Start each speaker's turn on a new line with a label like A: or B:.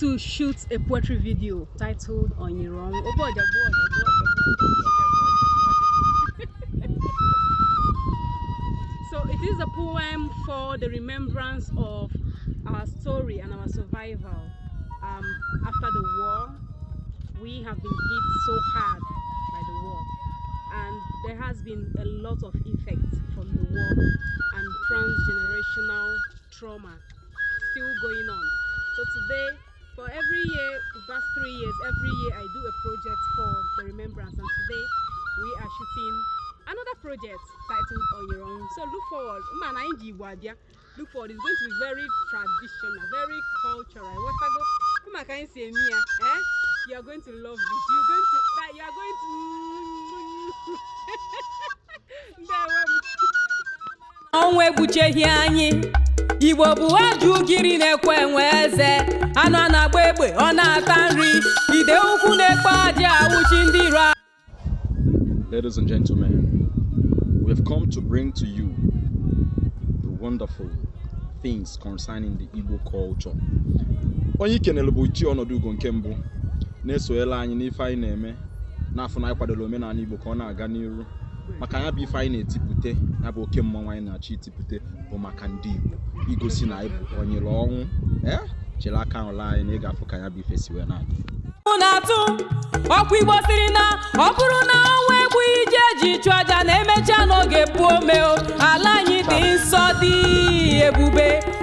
A: to shoot a poetry video titled Onyiri Ọnwụ. Oboja, boja, boja, boja, boja, boja, boja. So it is a poem for the remembrance of our story and our survival after the war. We have been hit so hard by the war, and there has been a lot of effect from the war and transgenerational trauma still going on. So today, for every year, the past 3 years, every year I do a project for the remembrance, and today we are shooting another project titled Onyiri Ọnwụ. So look forward, man, anyị ji Igbo abịa. Look forward, it's going to be very traditional, very cultural. Whatever, maka anyị si eme ya, eh? You are going to love it. You're going to that you are going to. Ndewo m.
B: Ọnwụ egbucheghị anyị. Igbo bụ ajụ ugiri na-ekwe enwe eze anụ a na-agba egbe ọ na-ata nri ide ukwu na-ekpe aja awụchi ndị iro.
C: Ladies and gentlemen, we have come to bring to you the wonderful things concerning the Igbo culture. Onye ikenelu bụ Ichie Ọnọdụ Ugo nke mbụ na-esonyela anyị n'ife anyị na-eme n'afọ na anyị kwadoro omenala Igbo ka ọ na-aga n'iru maka ya bụ ife anyị na-etipụte ya bụ oke mmọnwụ anyị na-achọ itipụte bụ maka ndị Igbo igosi na anyị bụ onyere ọnwụ ee chere aka ahụla anyị na ị ga-afụ ka ya bụ ife si wee na-adị.
B: Na-atụ ọkwa Igbo siri na ọ bụrụ na ọnwa egbughị ije eji chụ aja na-emecha n'oge puo ome o. Ala anyị dị nsọ dị ebube.